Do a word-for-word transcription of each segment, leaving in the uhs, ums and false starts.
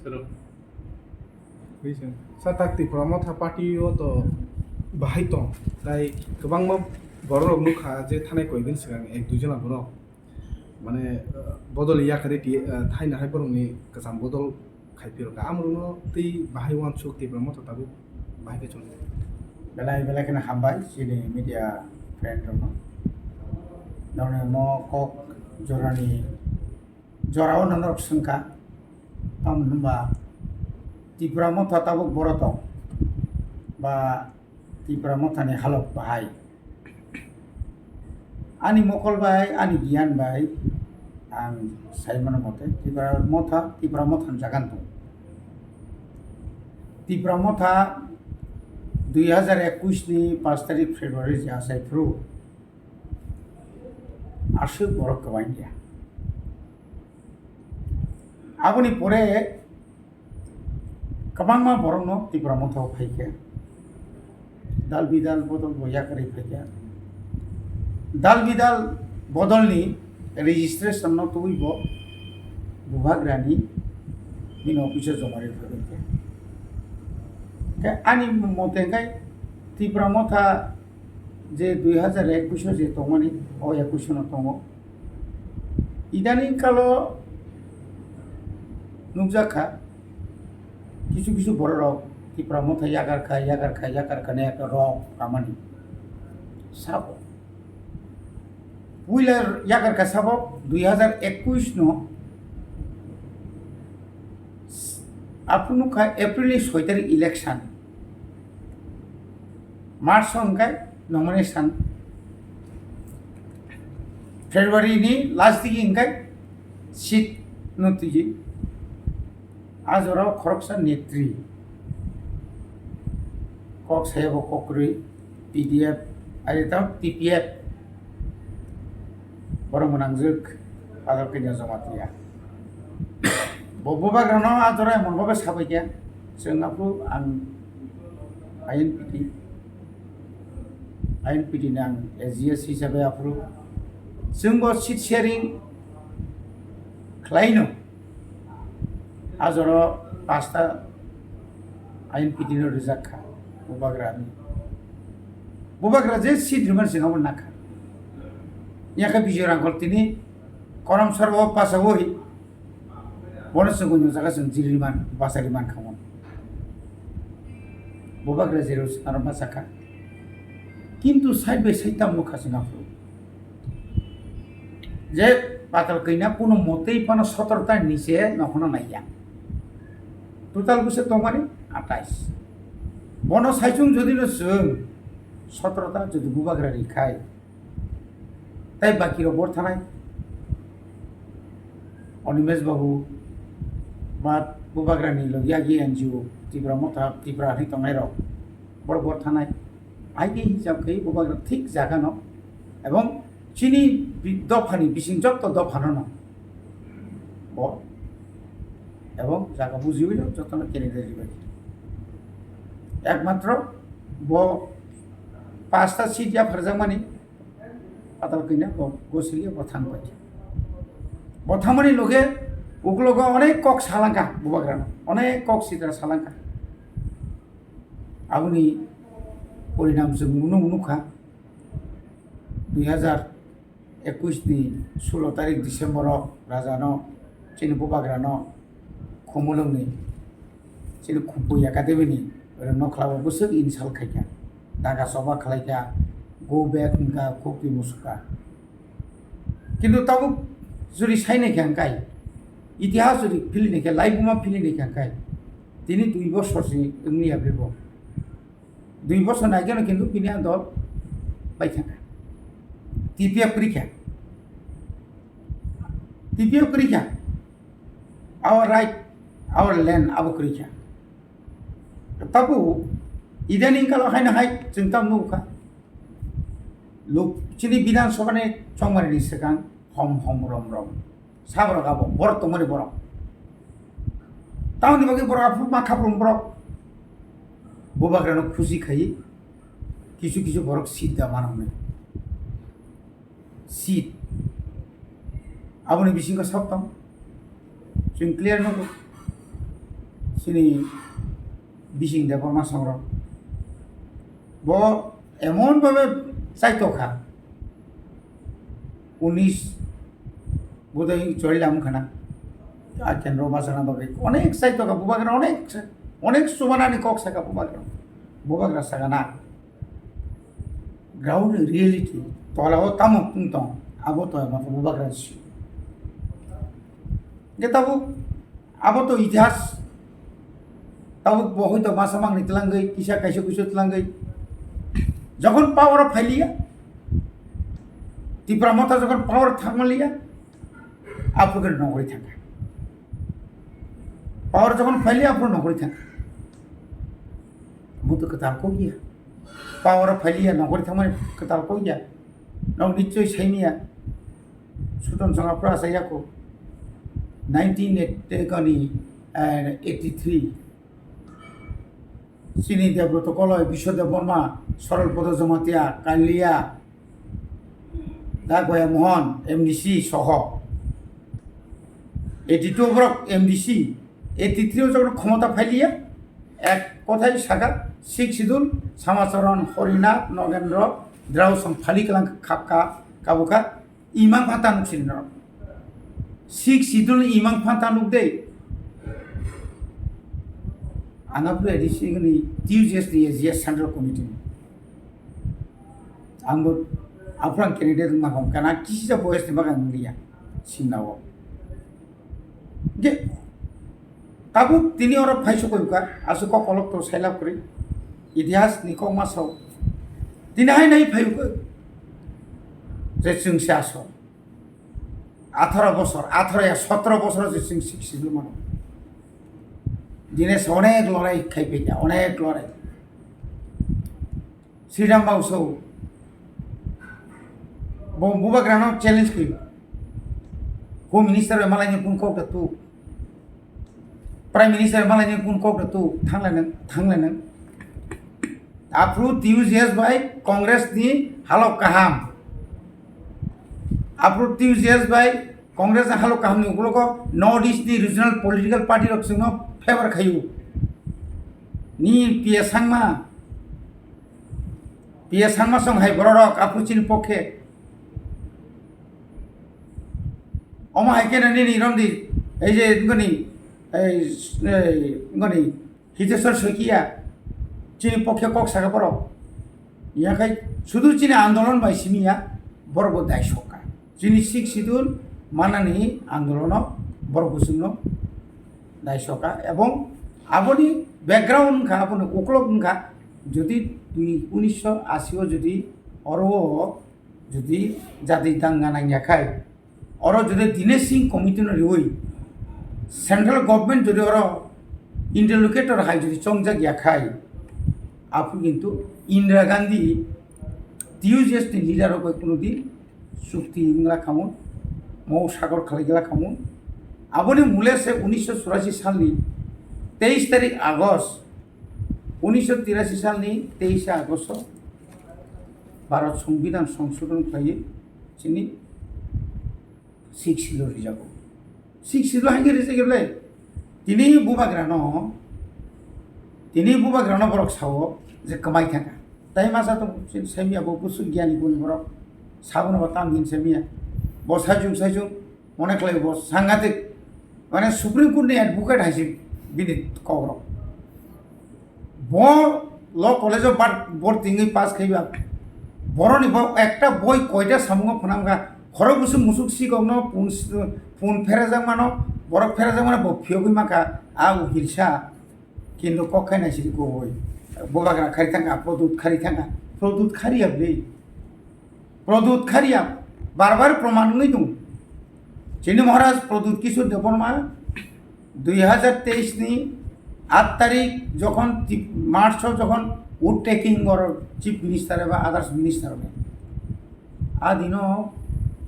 Sir, tak Tipra Motha party o to bahai tong, tai kwbangma borok rok nukha je thanai koidin swkang ek dui jona borok mane, uh, bodol yakarwi twi, uh, thaina hai borokni kwcham bodol khai phirokha. Amorokno tei bahai uansuk Tipra Motha tabuk bahai khe choli. Belai belai kheno hambai chini media friend rokno. Norokni mo kok jorani jorao norok swngkha. Tamo hwnba Tipra Motha tabuk boro tong ba Tipra Mothani halok bahai. Ani mokol bai, ani giyan bai ang sai mano mote Tipra Motha, Tipra Mothani jagan tong. Tipra Motha dui hajar ekush ni pash tarik February je achai phuru aswk borok kwbangya. Aboni pore kwbangma borokno Tipra Motha o phaikha. Dal bidal bodol bo yakarwi phaikha. Dal bidal bodolni registration no tubui bo Bubagrani bini office o joma rwi phaikha. Khe ani mote khe Tipra Motha je dui hajar ekush o je tongmani, o ekush no tongo. Idaning kalo nukjak kha, kisu kisu borok rok Tipra Motha yagar kha, yagar kha, yagar kha ne rok kamani sabo. Puila yagar kha sabo dui hajar ekush no, aphuru nukha April ni soi tarik election. March o hwnkhe nomination, February ni last digi hwnkhe seat no twiwi. A jorao khoroksa netri, kok sayabo kok kwrwi, P D F, ari tamo T P F, borok mwnangjwk Adar Kanya Jamatia. Bo Bubagrano a jora emon babe sabaikha, chwng aphuru ang I N P T, I N P T ni ang A G S hisabe aphuru chwngbo seat sharing khlaino. A jora pasta I N P T no rijak kha Bubagrani. Bubagra je seat rwmani singabo nakha. Yakha Bijoy Rangkhol tini korom soro pasawi bono chwng jaga chwng jiri man, bachari man kha. Bubagra jero aro bachakha. Kintu side by side tamo kha chwng aphuru. Je patal kanya kuno motei phano sotoro ta niche nokhona naiya. Total bwswk tongmani atais. Bono saichung jodi no chwng sotoro ta jodi Bubagra rikhai, tai baki rok bor thanai Animesh Babu ba Bubagra ni logi agi N G O Tipra Motha, Tipra hinwi tongnai rok bor bor thanai. Aini hisab khe Bubagra thik jaga no ebong chini bi-, dopha ni bising jotto dopha no no bo ebong jaga bujiwi no jotto no candidate ribai. Ekmatro bo pasta seat ya pharjakmani patal kanya bo gosiri bo thang bai. Bo thangmani loge uklogo onek kok salangkha Bubagra no, onek kok sitra salangkha. Aboni porinam chwng munu munu kha. Dui hajar ekush ni sulo tarik December o raja no chini Bubagra no Khumulwng ni chini Khumpu Academy ni rwng no khlao bwswk insult khaikha, daga choba khlaikha, go back wngkha, khukti musukkha. Kintu tabuk juri sainai khe hwnkhai, itihas juri philini khe, laibuma philini khe hwnkhai, tini dui bosor si wngya bebo. Dui bosor nai khe no kintu bini a dol bai thangkha. T P F kwrwi kha. T P F kwrwi kha. Our right, our land abo kwrwi kha. Tabuk idaning kalo haino hai chwng tam nukha. Lok chini Bidhan Sabha ni chongmari ni swkang hom hom rom rom. Saborok abo borok tongmani borok. Tamoni bagwi borok aphuru ma khaprung borok. Bubagrano khusi khai kisu kisu borok seat da manwi. Seat. Aboni bisingo sok tong. Chwng clear nugo. chini bising Debbarma songrok. Bo emon bhabe chaitokha, unis bodoi chorilam khana. A kendro bachana bagwi onek chaitokha, bubagra onek, onek chubanani kok saka bubagra. Bubagra saka na. Ground reality, tola o tamo wng tong, abo to abo bubagra si. Ge tabuk abo to itihas, tabuk bo hoito masa mangni twlangwi, kisa kaisa kuisu twlangwi. Jokhon power o phailiya, Tipra Motha jokhon power o thangmaliya, aphuru khe nokri thangkha. Power jokhon phailiya, aphuru nokri thangkha. Bo to kwtal kok ya. Power o phailiya, nokri thangmani kwtal kok ya. Nok nichoi saimiya. Suton sanga phra sa yako. Nineteen eighty gani, eh, eighty-three. Chini Debroto Koloi, Biswa Debbarma, Sorol Podo Jamatia, Kalia, Da Goya Mohan, M D C soho. Eighty-two borok M D C, eighty-three o jokhon khomota phailiya, ek kothai saka, Sixth Schedule, Samacharan, Horinath, Nogendro, Drausong phali kalang khapka, kabuka, imang phanta nuk sini norok. Sixth Schedule ni imang phanta nuk de. Ang aphuru A D C ni T U J S ni A G S Central Committee ni. Ang bo aphuru ang candidate wngma kong, kana kisi ja boyes ni bagwi ang liya, simna o. Ge, tabuk tini oro phai sokoi ka, aswk kok kolok to sailab kwrwi. Itihas ni kok ma sao. Tini hai nai phai ka. Je chwng se asol. Atharo bosor, atharo ya sotro bosor je chwng Sixth Schedule mano. Dine se onek lorai khai phaikha, onek lorai. Sridham Bauso, bo bubagrano challenge khayo. Home Minister bai malaini kun kok da tu. Prime Minister bai malaini kun kok da tu. Thanglai nang, thanglai nang. Aphuru T U J S bai Congress ni halok kaham. Aphuru T U J S bai Congress ni halok kaham ni ukulogo North East ni regional political party rok chwngno favor khayo. Ni P A Sangma, P A Sangma song hai bororok aphuru chini pokhe. Omo hai khe nini rondi, ei je ngoni, ei, ei, ngoni, Hiteswar Saikia, chini pokhe kok saka borok. Yakhai sudu chini andolon bai simi ya, borok bo dai soka. Chini Sixth Schedule manani andolono borok bo chwngno dai soka. Ebong aboni background wngkha, aboni uklok wngkha, jodi twi unisho ashi o jodi oro o jodi jati danga nangya khai, oro jodi Dinesh Singh committee no riwi central government jodi oro interlocutor hai jodi chongjak ya khai, aphuru kintu Indira Gandhi T U J S ni leader rok bai kuno din chukti wngla khamun, mohosagor khalai gela khamun. Aboni mule se unisho churashi salni teis tarik August, unisho tirashi salni teis August o Bharat Songbidan Songsodhon khlaiwi chini Sixth Schedule rijago. Sixth Schedule haino rijak le? Tini bubagrano, tini bubagrano borok sao je kwmai thangkha. Tai masa to chini saimya bo busu gyani guni borok. Sabono bo tam hin saimya. Bo sajung sajung, mone khlai bo sangatik. Mane Supreme Court ni advocate hai se bini kokrok. Bo law college o bar-, bor tingwi pass khaiba. Boroni bo ekta boi koita samungo phwnamkha. Khorok busu musuk sikokno pun, pun pherajak mano, borok pherajak mano bo phiyogwi mankha. A uhilsa. Kintu kok khai naisidi koi. Bubagra khari thangkha, Produt khari thangkha. Produt khari ya bwlwi. Produt Kharia bar bar proman wngwi tongo. Chini Maharaj Produt Kishore Debbarma dui hajar teis ni aat tarik jokhon ti-, March o jokhon wood taking or chief minister eba others minister bai. A dino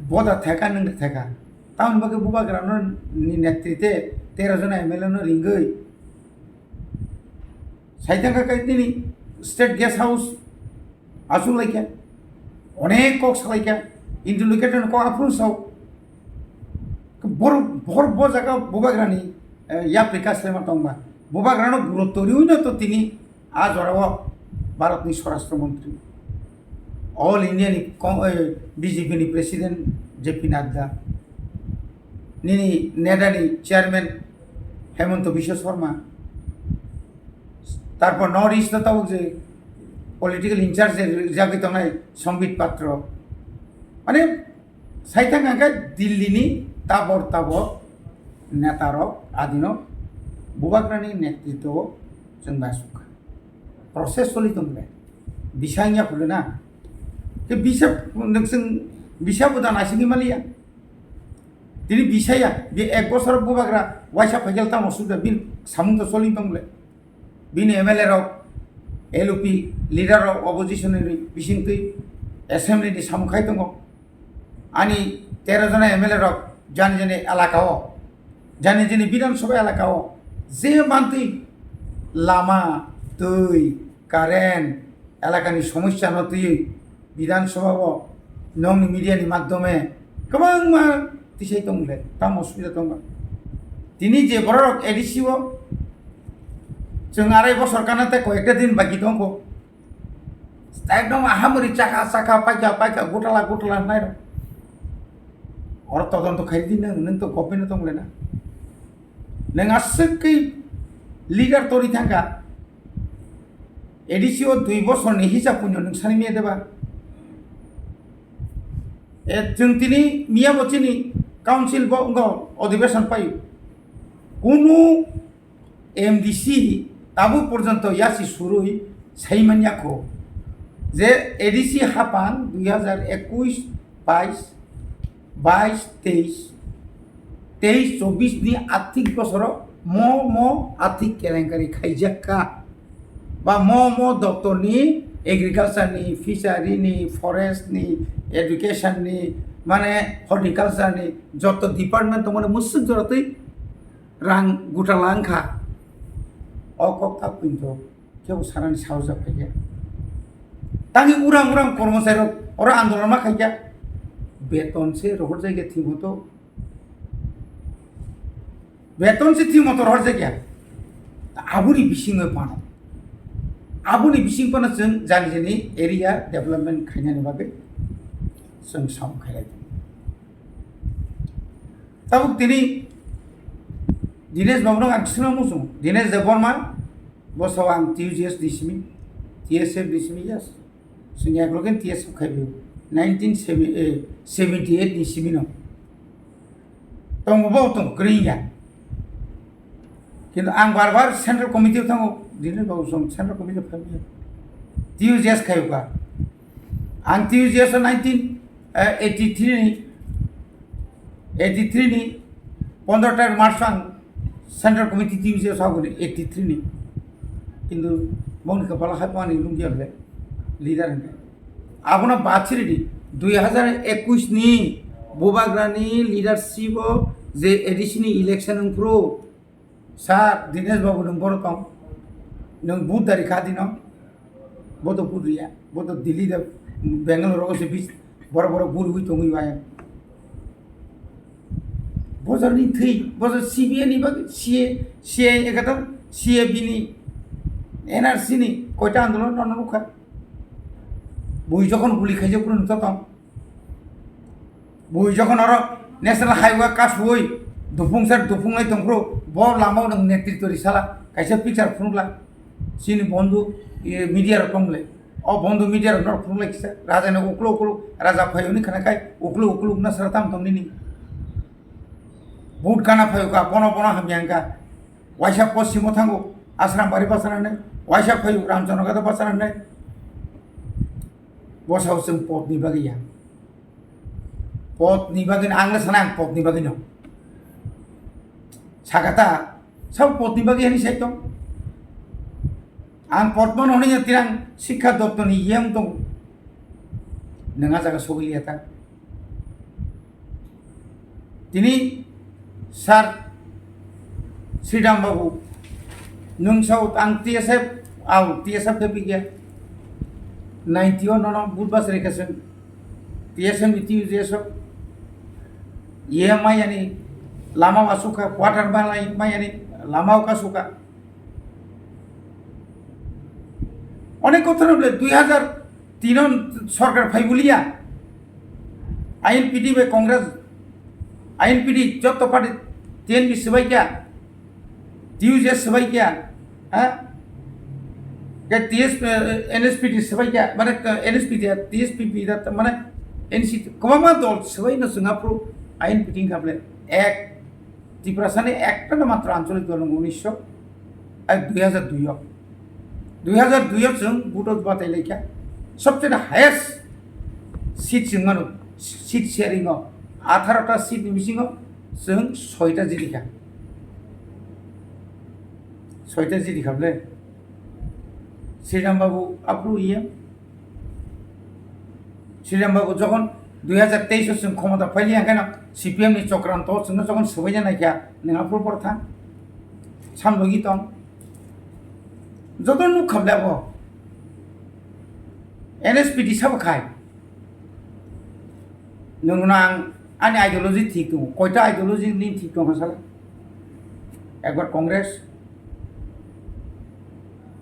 boda theka nang theka. Tamoni bagwi bubagra no ni netrite tero jona M L A no ringwi. Saitangkha kai nini state guest house achuk laikha, onek kok salaikha, interlocutor kok aphuru sao. Bor, bor bo jaga bubagrani, eh, yapri kaslema tongma. Bubagrano gurutto riwi no to tini a jorao Bharatni Swarashtra Montri, All India ni Con-, eh, B J P ni President J P Nadda, nini NEDA ni Chairman Hemanta Biswa Sarma, tarpor North East o tabuk je political in-charge je rijagwi tongnai Sambit Patra, mane, saithang hwnkhe Delhi ni tabor tabor neta rok adino Bubagrani netritwo o chwng bai asuk kha. Process choli tong le. Bisa wngya phuru na. Ke bisa, nwng chwng bisa bo da naisingwi maliya. Tini bisa ya, bi ek bosor Bubagra waisa phaikhe tamo sukda bin samung to choli tong le. Bini M L A rok, L O P leader rok, opposition ni bisingtwi assembly ni samung khai tongo. Ani tero jona M L A rok jani jani elaka o, jani jani Bidhan Sabha elaka o je mantwi lama, twi, current, elakani somosya no twiwi Bidhan Sabha o nokni media ni madhyome kwbangma tisai tong le, tamo osubida tong ba. Tini je borok A D C o chwng arai bosor kana tei koyekta din baki tongkho. Ekdom ahamori chakha chakha paikha paikha gutala gutala hwnai rok. Oro todonto khai di nwng, nwng to government o tong le na. Nwng aswk khe leader tori thangkha. A D C o dui bosorni hisab puino nwng sani miya deba? E, chwng tini miya bo chini council bo wngkha, odhibeson paio. Kunu M D C tabuk porjonto yasi surui saimanya kho je A D C hapang dui hazar ekush bais, bais teis, teis chobbish ni athik bosoro mo mo athik kelenkari khaijak kha, ba mo mo doptor ni, agriculture ni, fishery ni, forest ni, education ni, mane horticulture ni joto department tongmani musuk joratwi rang gutala wngkha. O kok ta puinto kebo sanani sahos jak phaikha. Tangwi urang urang kormochari rok oro andolon ma khaikha. Beton se rohor jaiga thwimo to. Beton se thwimo to rohor jaiga. Aboni bisingo phano. Aboni bising phano chwng jani jani area development khainani bagwi chwng samung khailai. Tabuk tini Dinesh Babu no ang sino muchung. Dinesh Debbarma, bo sao ang T U G S ni simi, T S F ni simi, yes. Sini eklogen T S F khai bo. Nineteen seventy-eight ni simi no. Tongo bo tong green ya. Kintu ang bar bar central committee thango, Dinesh Babu song central committee khai bo. T U G S khai ka. Ang T U G S nineteen eighty-three ni, eighty-three ni pondro tarik March ang Central Committee T U G S aguni eighty-three ni. Kintu bongni kapala hai pani lungya le leader ni. Abono bachiri di dui hazar ekush ni Bubagrani leadership o je A D C ni election wngphuru. Sir, Dinesh Babu, nwng boro tong? Nwng vote dari kha dino? Bo to vote riya. Bo to Delhi da, Bangalore rogo se bis, boro boro guri hui tongwi bai. Bojor ni thwi, bojor C B I ni bagwi, C A, C A A kata, C A B ni, N R C ni, koita andolon no nukha. Bui jokhon guli khaijak phuru nukha tong. Bui jokhon oro National Highway kasui dupung sar dupung lai tongphuru bo lama o nwng netritwo risala kaisa picture phunukla chini bondhu, e, media rok tongmole. O bondhu media rok norok phunukla kisa raja ni uklo uklo raja phai hwnwi khana khai uklo uklo ukna sara tam tong nini. Vote gana phai ka bono bono hamya wngkha. Waisa poschimo thango Asram bari bachana nai, waisa phai Ramchandra gada bachana nai. Bosao chwng potni bagwi ya. Potni bagwi no, ang le sana ang potni bagwi no. Sakata, sabo potni bagwi ani sai tong. Ang potmano hwnwi tirang sikha doptorni yang tong. Nang a jaga sogwi liya ta. Tini Sir Sridham Babu, nwng sao ang T S F, au T S F de bigya, ninety o nono budbas rekaseng, T S F ni T U J S o, ye mayani lama wasukha, quarter balai mayani lama o kasuka. Onek kothor bole dui hazar tin o sorkar phai buliya. I N P T bai Congress, I N P T joto party T N P swbai kya, T U J S swbai kya, ha? Ke T S, eh, N S P T swbai kya, mane, eh, N S P T, T S P P da, mane, N C T, kwbangma dol swbai no chwng aphuru I N P T wngkha bole ek Tiprasani ekta no matro ancholik dol wng unisho, eh, dui hazar dui o. Dui hazar dui o chwng vote o batai laikha. Sobcheno highest seat chwng mano, seat sharing o. Atharo ta seat ni bisingo chwng soita jiti kha. Soita jiti kha bole. Sriram Babu aphuru E M. Sriram Babu jokhon dui hazar teis o chwng khomota phaili, hwnkhe no C P M ni chokranto chwngno jokhon swbaina naikha, nwng aphuru phoro thang. Samlogi tong. Joto nuk kha bole abo. N S P T sabo khai. Nwng nang ani ideology thik tongo. Koita ideology ni thik tongo sala? Ekbar Congress,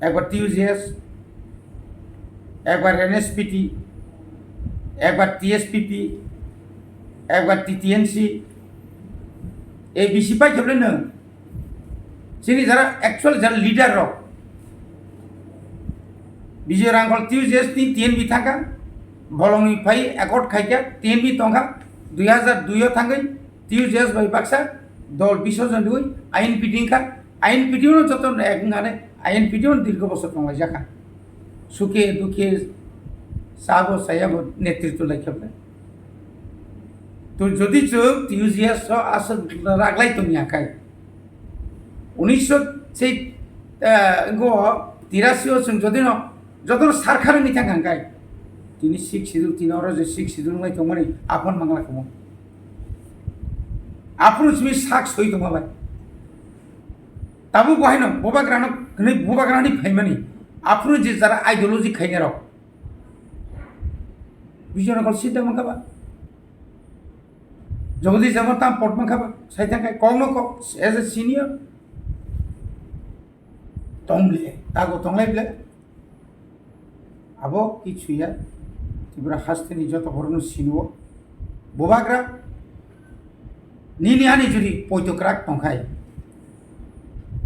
ekbar T U J S, ekbar N S P T, ekbar T S P P, ekbar T T N C, A B C pai khe bole nwng. Chini jara actual jara leader rok. Bijoy Rangkhol T U J S ni T N B thangkha, bolongni phai accord khaikha, T N B tongkha, dui hazar dui o thangwi T U J S bai baksa dol bisorjon riwi I N P T wngkha, I N P T no joto ek wngkha ne, I N P T no dirgo bosor tonglaijak kha. Sukhe dukhe sabo sayabo netritw laikha bole. To jodi chwng T U J S o aswk raglai tongya khai, unisho sei, eh, go tirasi o chwng jodi no joto no sarkar ni thang khai, tini Sixth Schedule, tini oro je Sixth Schedule wngwi tongmani aphano mangla kamo. Aphuru simi sak soi tongma bai. Tabuk bo haino bubagrano hwnwi bubagrani phaimani. Aphuru je jara ideology khainai rok. Bijoy Rangkhol sidda mankha ba? Jagadish Debbarma tam pot mankha ba? Sai thang khai kokno kok as a senior. Tong le, tago tonglai ble. Abo kichu ya, Tripura hasteni joto borokno sinio. Bubagra, nini ani jodi poito kwrak tongkhai,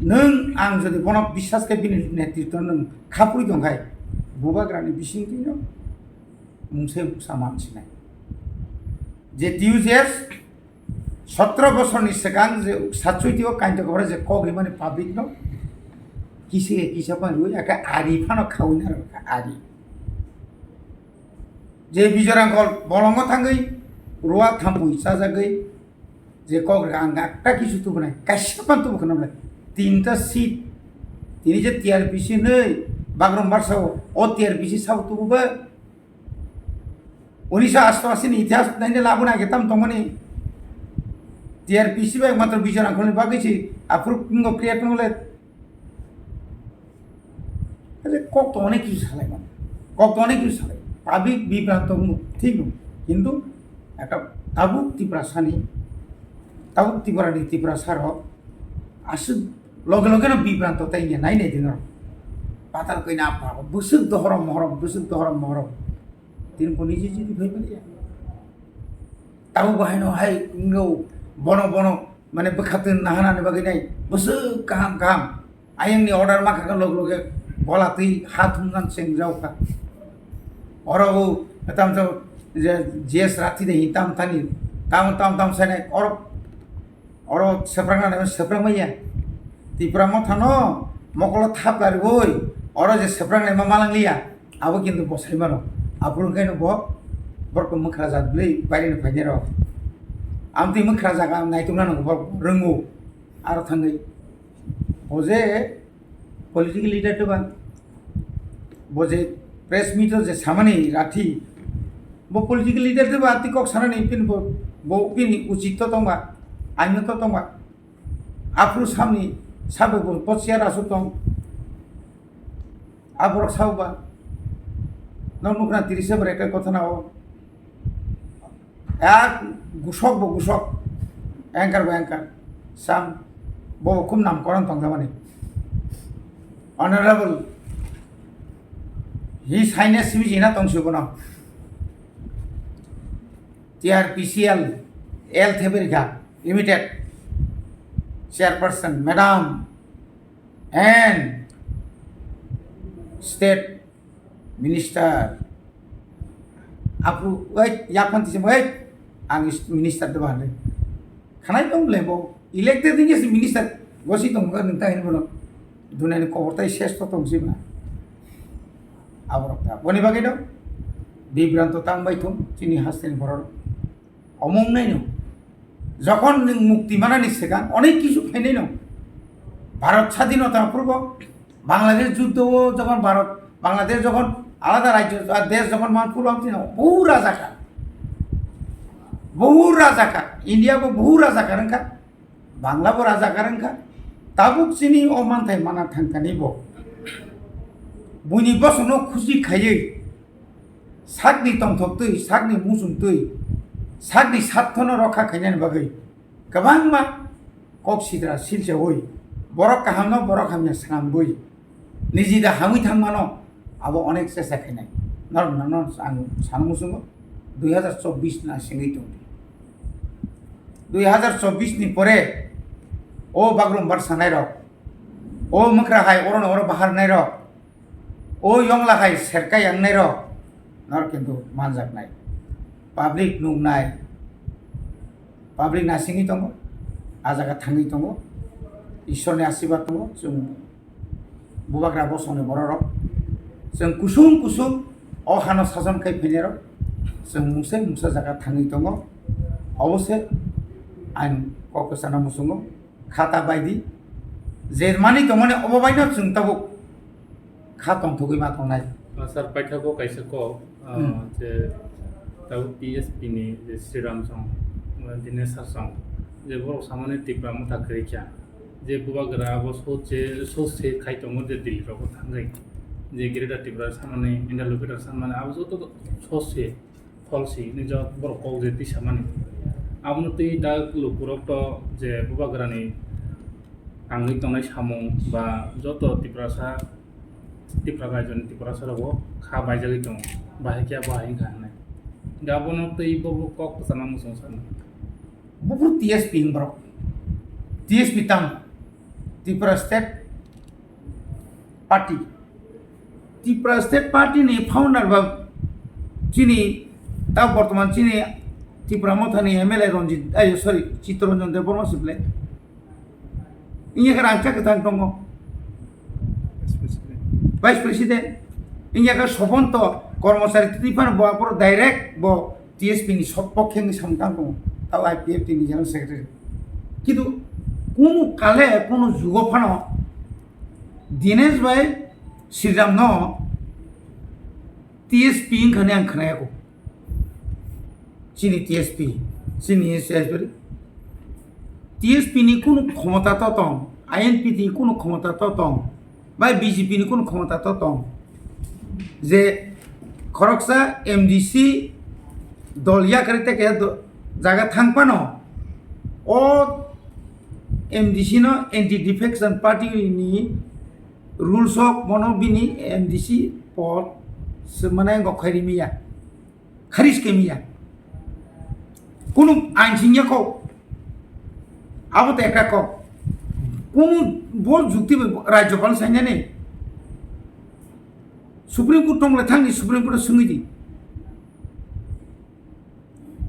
nwng ang jodi bono biswas khe bini netritw nwng khapri tongkhai, bubagrani bisingtwino mungsa mungsa mansinai. Je T U J S sotro bosorni swkang je satsuiti o kainto kobra je kok rimani public no kisi kisa pan rui aka ari phano khaui na rwkha ari. Je Bijoy Rangkhol bolongo thangwi rua thampui chajagwi je kok rwkha ang akta kisu tubunai kaisa pan tubu khna bwlai tinta seat tini je T R P C nei bagrong barsa o T R P C sabo tubu ba. Unisho asto asi ni itihas naina labuna age tam tongmani. T R P C bai matro Bijoy Rangkholni bagwi si aphuru kingo create nole. Kok to onek kisu salai man. Kok to onek kisu salai. Public bibranto wngmo thik no. Kintu ekta tabuk Tiprasani, tabuk Tiprani Tiprasa rok aswk loge loge no bibranto tai nai nai dino. Patal koina apa bwswk dohorom mohorom bwswk dohorom mohorom. Tini bo niji jini phai manya. Tabuk bo haino hai wngkha bono bono mane bwkha twi nahanani bagwi nai bwswk kaham kaham. Ayangni order ma kha log loge gola twi ha thumnang cheng jau kha. Oro bo tam to je J S Rathi de hin tam thani tam tam tam sai nai oro Oro seprang na seprang maya. Tipra motha no mokolo thap lari boi. Oro je seprang na ma malang liya. Abo kintu bo sai mano. Aphuru khe no bo borok mwkhra jat bwlai baire ni phainai rok. Amtwi mwkhra jaga naitung na no bo rwngo. Aro thangwi. O je political leader to ba. Bo je press meet o je samani Rathi, bo political leader de ba twi kok sanani pin bo, bo pini uchit to tongba, aino to tongba. Aphuru samni sabo bo, bo chair asuk tong. Aborok sabo ba. Nok nukna tiri se bwrwi khe kotha na o. Yak gusok bo gusok, anchor bo anchor, sam bo bo khub nam koron tong jamani. Honorable Hi saina simi jina tong si bono. T R P C L, L Theberika Limited Chairperson, Madam and State Minister. Apu, wait, yapon tisi, wait, ang is-, minister de bahane. Khanai tong lebo, elected ni si minister, gosi tong ka nung tai bono. Dunia ni kobor tai ses to tong si ba. Aborok ta. Boni bagwi no, bibranto tang bai thung, chini hasteni borok. Omong nai no. Jokhon nwng mukti manani swkang, onek kisu phainai no. Bharat sadhinota purbo, Bangladesh juddho o jokhon Bharat, Bangladesh jokhon alada rajyo, ah, desh jokhon man purbo amtino, bohu rajakar. Bohu rajakar. India bo bohu rajakar wngkha. Bangla bo rajakar wngkha. Tabuk chini o manthai mana thangkani bo. Buini bosongno khusi khaiwi sakni tongthoktwi, sakni muchungtwi, sakni sathono rokha khainani bagwi kwbangma kok sidra silchawi borok kahamno borok hamya swnambwi niji da hamwi thangmano abo onek chesta khainai. Norok nano ang sana muchungo dui hazar chobbish na sengwi tongdi. Dui hazar chobbish ni pore o bagrumbar sanairok, o mwkhra hai oro no oro bahar nairok, o yongla hai serkai yang nairok, nor kintu manjaknai. Public nuknai, public nasingwi tongo, a jaga thangwi tongo, Ishwarni asirwad tongo, chwng bubagra bosongni bororok, chwng kusung kusung o hano sason khai phainairok, chwng mungsa mungsa jaga thangwi tongo, obo se ang kok kwchana muchungo. Khata baidi je mani tongmani obo baino chwng tabuk kha tongthogwi ma tongnai. Ah, sir, paithago kaisa kok, ah, Hmm. je tabuk T S P ni je Sriram song, ah, Dinesh sir song, je borok samani Tipra motha kwrwi kha, je bubagra abo soche, soche khai tongo je Delhi rogo thangwi, je Greater Tripura samani, interlocutor samani, abo joto soche. Pholsi hinwi jok borok kok je tisamani. Abono twi da lukurok to je bubagrani tangwi tongnai samung ba joto Tiprasa, Tipra raijo ni Tiprasa rogo kha baijagwi tongo. Bahai khe bahai wngkha hinwi. Da abono twi bobo kok kwchangma muchung sano. Buphuru T S P wng borok. T S P tamo? Tripura State Party. Tripura State Party ni founder ba chini ta bortoman chini Tipra Motha ni M L A Ranjit, ai, sorry, Chittaranjan Debbarma sible. Inya khe rangchak kwthang tongo. Vice President. Inya khe Soponto Kormosari twi phano bo aphuru direct bo T S P ni sopokhe wngwi samung tang tongo. Tao I P F T ni General Secretary. Kintu kunu kale, kunu jugo phano Dinesh bai Sriram no T S P wngkhani ang khwnayakho. Chini T S P, chini T S P ni kunu khomota to tong, I N P T ni kunu khomota to tong, bai B J P ni kunu khomota to tong. Je khoroksa M D C dol yakarwi tei kaisa do-, jaga thang phano, o M D C no Anti Defection Party ni rules o bono bini M D C pod se mane wngkha khairi miya. Kharis khe miya. Kunu ain singya kok. Abo to ekta kok. Kunu bo jukti bai Rajyapal sainani. Supreme Court tongla thangni Supreme Court swngwi di.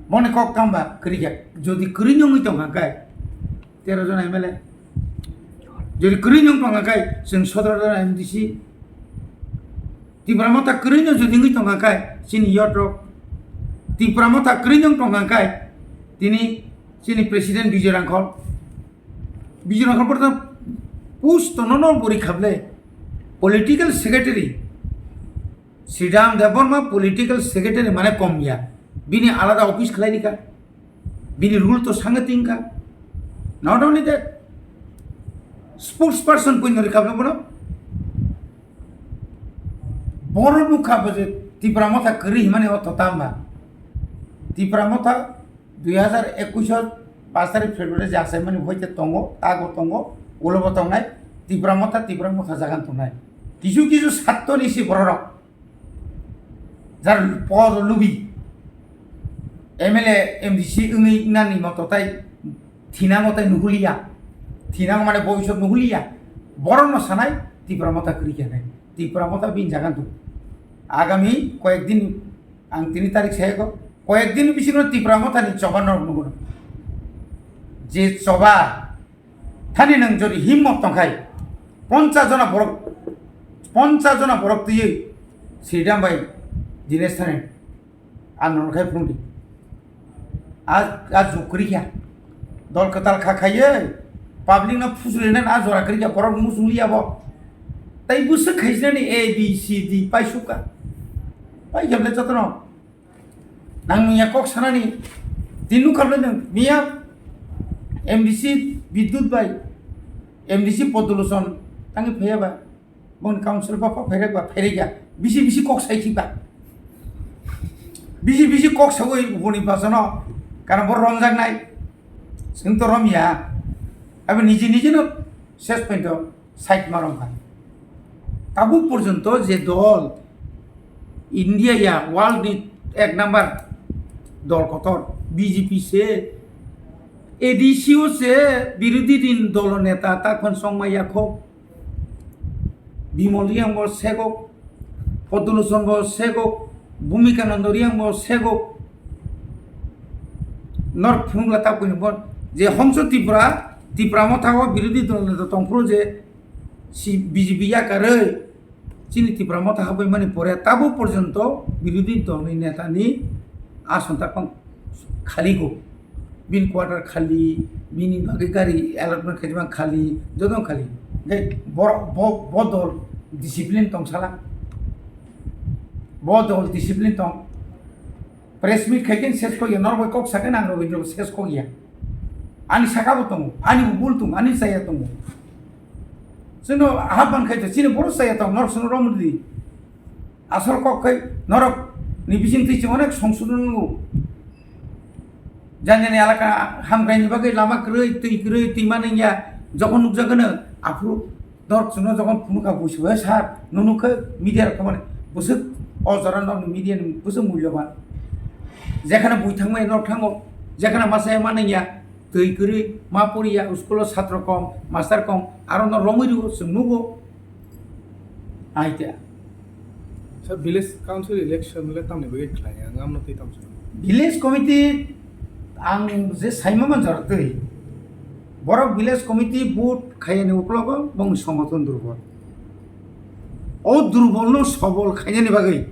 Boni kok tamba kwrwi khe. Jodi kwrwi nungwi tongkha khe tero jon M L A. Jodi kwrwi nung tongkha khe chwng sotoro jon M D C. Tipra Motha kwrwino jodi wngwi tongkha khe chini yotrok, Tipra Motha kwrwino wng tongkha khe tini chini President Bijoy Rangkhol, Bijoy Rangkhol porta post no no bori khable political secretary, Sridham Debbarma political secretary mane kom ya, bini alada office khlai rikha. Bini rule to sanga tingka. Not only that, spokesperson pui nori kabla bono. Boro nukha bo je Tipra Motha kwrwi himani o thota hwnba. Tipra Motha dui hazar ekush o pash tarik February je achaimani hoite tongo, tago tongo, ulo bo tongnai, Tipra Motha, Tipra Motha jagan tongnai. Kisu kisu satto ni si bororok. Jar podo lubi M L A, M D C wngwi nani moto tai thinango tai nuhuliya. Thinango mane boisok nuhuliya. Borokno sanai Tipra Motha kwrwi khe nai. Tipra Motha bini jaga tu. Agami koyek din ang tini tarik sayago. Koyek din bisingo Tipra Motha ni choba norok nugo. Je choba thani nang jodi himmot tongkhai ponchas jona borok, ponchas jona borok twiwi Sridham bai Dinesh thani. Ang norok khai phunukdi. A, a jukri kha. Dol kwtal kha khaiye. Public no phusuri nan a jora kri kha borok musung liya bo. Tai busuk khaisnani A B C D pai suka. Pai khamle jotono. Nang miya kok sanani. Tin nukha le nang miya M D C Bidyut bai M D C Podoloson tangi phaya ba. Bon council ba pa pherek ba pherek ya. Bisi bisi kok sai ba. Bisi bisi kok sawi boni basano. Karon bo romjak nai. Sing to rom ya. Abi niji niji no ses point side marom kha. Tabuk porjonto je dol India ya world ni ek number dol kotor B J P se A D C o se birodhi din dolo neta ta khon songma ya kho. Bimol Riyang bo segok, Podoloson bo segok, Bhumika Nando Riyang bo segok. Norok phunukla ta kuni bo je Homso Tripura, Tipra Motha o birodhi dol neta tongphuru je si B J P yakarwi chini Tipra Motha habwi mani pore tabo porjonto birodhi dol ni neta ni ason ta pang khali go. Bini quarter khali, bini bagwi gari allotment khaijak khali, joto khali. Hwnkhe bo, bo, bo dol discipline tong sala. Bo dol discipline tong. Press meet khai khe ses kok ya, norok bai kok sakhe nang rok bai ses kok ya. Ani saka bo tongo, ani bo bul tongo, ani chaya tongo. Chwngno hap man khai to, chini bono chaya tongo, norok chwngno romri di. Asol kok khai norok ni bising twi chwng onek songsodon nango. Jani jani elaka hamkrai ni bagwi lama kwrwi, twi kwrwi, twi mani ya, jokhon nukjagano aphuru norok chwngno jokhon phunukha buisu, "He sir, nunu khe media rok thangmani bwswk o jora norokni media ni bwswk mulyoban." Jekhana bui thangmani norok thango, jekhana masa ya mani ya, twi kwrwi, ma poriya, school o satro kom, master kom, aro no romwi rwo, chwng nugo. Aita. Sa village council election le tamni bagwi khlai, ang amno twi tamsa. Village committee ang je saima man jora twi. Borok village committee vote khaiyani uklogo bongni songothon durbol. O durbol no sobol khainani bagwi.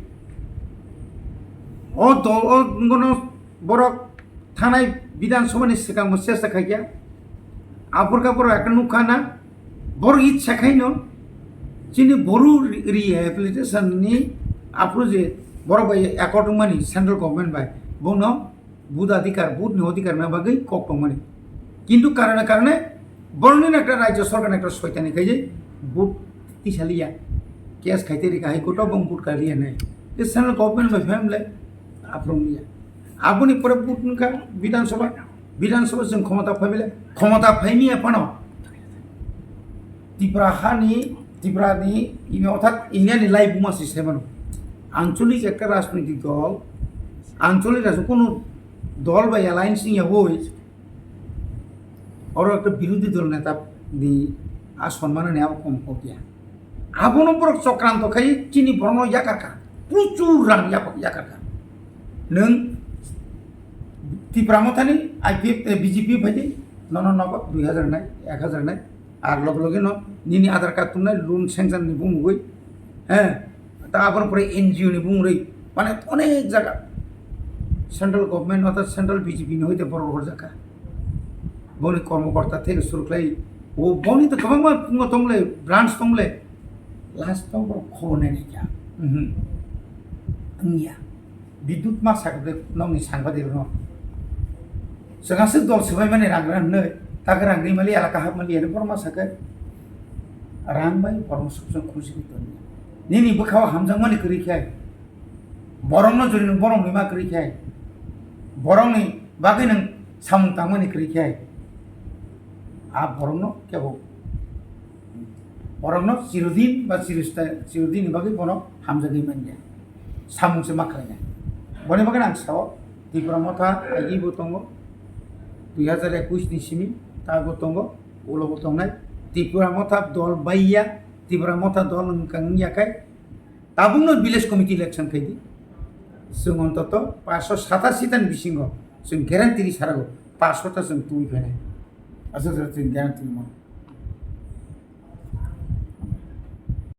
O dol o ngono borok thanai Bidhan Sabha ni swkang bo chesta khaikha. Aphurkha borok ekta nukha na, borok itsa khaino chini Boru re-, rehabilitation ni aphuru je borok bai accord wngmani central government bai, bono vote adhikar, vote ni adhikar na bagwi kok tongmani. Kintu karone karone borokni ekta rajya sorkar ekta soitani khaijai vote tisaliya. Case khaite rikha High Court o bong vote kaliya nai. Central government bai family aphuru wngya. Aboni pore vote wngkha Bidhan Sabha, Bidhan Sabha chwng khomota phaibele, khomota phaimiya phano Tripura hani, Tripura ni, ini orthat India ni lai buma si sai mano. Ancholik ekta rajnitik dol, ancholik rajnitik kono dol bai alliance wngya boi, oro ekta birodhi dol neta ni a sonmano ni abo kom kokya. Abono borok chokranto khai chini borokno yakarkha. Prochur rang yapak yakarkha. Nwng Tipra Mothani I P F, eh, B J P phaidi, nono nogo dui hajar nai, ek hajar nai. Ar loge loge no nini Aadhaar card tumnai loan sanction ni bumugwi. He, ta aboni pore N G O ni bumugwi. Mane onek jaga. Central government orthat central B J P ni hoite borok rohorjakha. Boni kormokorta theke suru khlai, o boni to kwbangma tongo tongle, branch tongle, last o borok khobor nai nai kha. Mhm. Wngya. Bidyut ma sakhe nokni sangbadik rokno. Swkang swk dol swbaimani rang rang hwnwi, tak rang rimali elaka hapmali, eno borok ma sakhe rang bai borokno swk swk khulsi ri tongya. Nini bwkhao hamjakmani kwrwi khe, borokno jori nwng borokni ma kwrwi khe, borokni bagwi nwng samung tangmani kwrwi khe, a borokno kebo, borokno chirodin ba chirista-, chirodinni bagwi bono hamjagwi manya. samung se ma khlainai. Boni bagwi ang sao, Tipra Motha agi bo tongo, dui hazar ekush ni simi ta bo tongo, ulo bo tongnai. Tipra Motha dol baiya, Tipra Motha dol wngkang wngya khai, tabukno village committee election khai di. Chwng ontoto paanso satasi tani bisingo chwng guarantee ri sarago, paanso ta chwng twi phainai. Aswk chwng guarantee rimo.